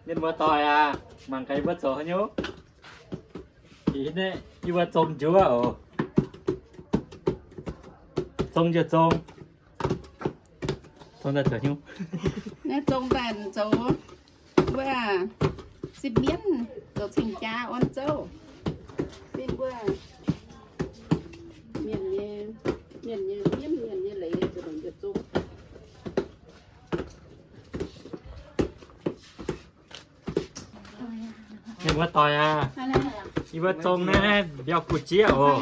Mienh muoz-doic aac, mangc gaax yie mbuo zoux haaix nyungc. Ih, yie mbuo zong njuov oc. Zong njuov zong. Zong daaih zoux haaix nyungc? Naaiv zong daaih zoux wuov, sipv mienv zoux cing-jaa orn zouv. Sipv wuov mienh nyei, mienh nyei mienv, mienh nyei leiz, zoux njuov zong. Mienh muoz-doic aac, yie mbuo zong naaiv mbiauh gu'jieqv oc.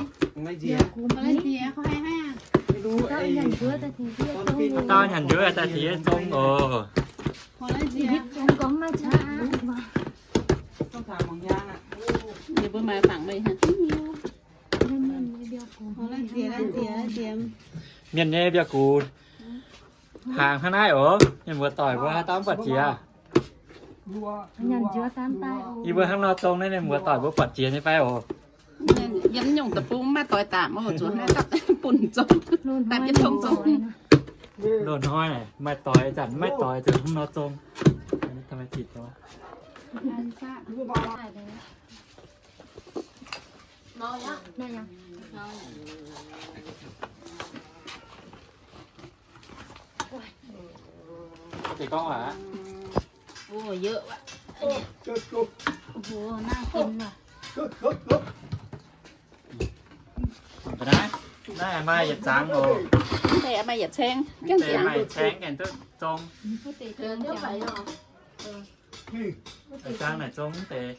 Dauh nyanc njuov daaih diex zong oc. Mienh nyei mbiauh gux. Haangx hnangv naaiv oc. Mienh muoz-doic mbuo haaix dauh mv buatc jiex? Yie mbuo hnangv nor zong naaiv, mienh muoz-doic mbuo buatc jiex nyei fai oc? Yiem nyungc deic-bung maaih doix daapc oc, zuqc naaiv dapv bun zong, dapv jienv tong zong. Loz-hnoi maaih doix, zanc maiv doix zuqc hnangv nor zong. Có thể con hả? Ồ, dơ quá. Ồ, nang kin mà. Naaiv, naaiv maaih yietc zangx oc. Naaiv maaih yietc caeng. Naaiv maaih yietc caeng, gaengh duqv zong. Yietc zangx naaic zong mv deix.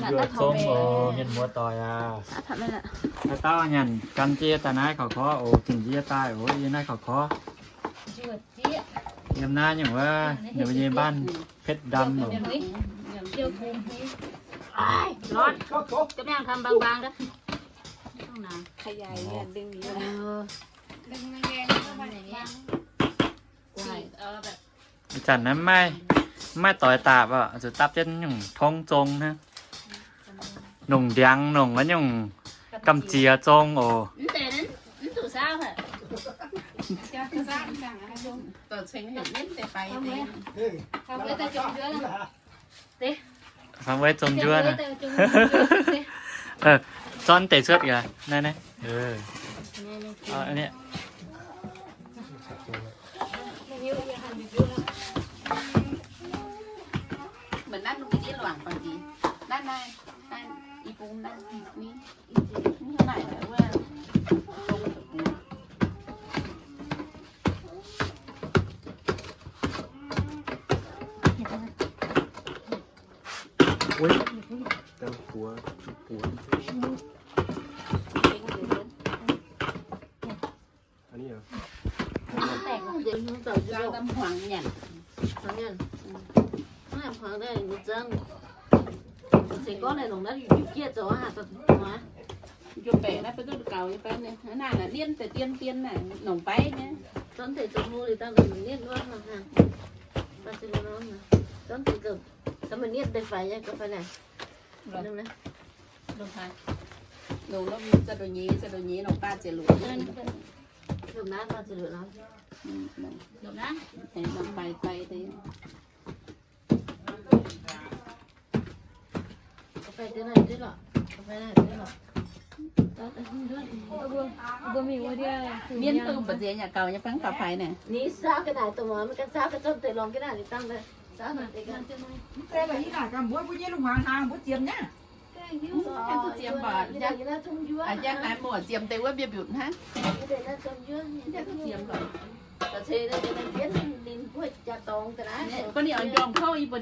Njuov zong oc, mienh muoz-doic aac. Haaix dauh nyanc gan jienv daaih naaiv kaux korv oc, zinh njiec daaih oc, yie naaiv kaux korv. Yiem naaiv nyungc wuov, ninh mbuo nyei บ้านเพชรดำ oc. Ôi, lón. Gấp đang thăm bang bang đó. Không nào. Khai dài, đừng nghĩ là. Ừ. Đừng nghe nó bang bang. Chỉ, ờ,แบบ Ih zanc naaiv maiv, maiv doix daapc oc, zuqc dapv jienv nyungc tong zong hnangv. Nongc ndiangx nongc wuov nyungc gamh ziex zong oc. Mv deix, mv zuqc saauv haic. Faaux wuov zong njuov naaic. Zorqv deix cuotv gaax naaiv naaiv. Ui, đang buoz, buoz. Hnangv naaiv. Dang hmuangx nyanc. Hmuangx nyanc. Hnangv naaiv hmuangx daaih ninh zangv. Ceix gorngv naaic longc naaiv yuoqv jieqv zoux haaix dauh hmuangx. Njuov baeqc naaiv bun duqv gaux nyei fai naaiv, naaiv naaic nienv deix dien dien naaic nongc baiv nyei. Zornv deix zoux hlo liuz dangh ninh nienv wuov hnangv. Zornv deix zoux, zornv deix faix nyei ga'faix naaic. Longc naaiv, longc nyei, za'ndoqc nyei longc baav ziepc luoqc. Longc naaiv baav ziepc luoqc nor. Longc naaiv, longc faix faix deix. Ga'faix deix naaic duqv lorqc. Ga'faix naaic duqv lorqc. Mienv dongh mbu'ziex yaac gaux nyei fai ga'faix naaic. Ni saauv ga'naaic dongh muangx, maiv gan saauv ga'zormv deix longx ga'naaiv ninh dangh daaih. Saauv deix ga'naaiv. Mv zeiz lorqc, ih naaic ganh mbuo, mbuo nyei lungh hmuangx hnaangx mbuo ziemx nyei. Ziemx baac, aa, jangv naaiv mbuo ziemx deix wuov mbienv mbiutc hnangv. Gorngv ninh oix njormh kouv, yie mbuo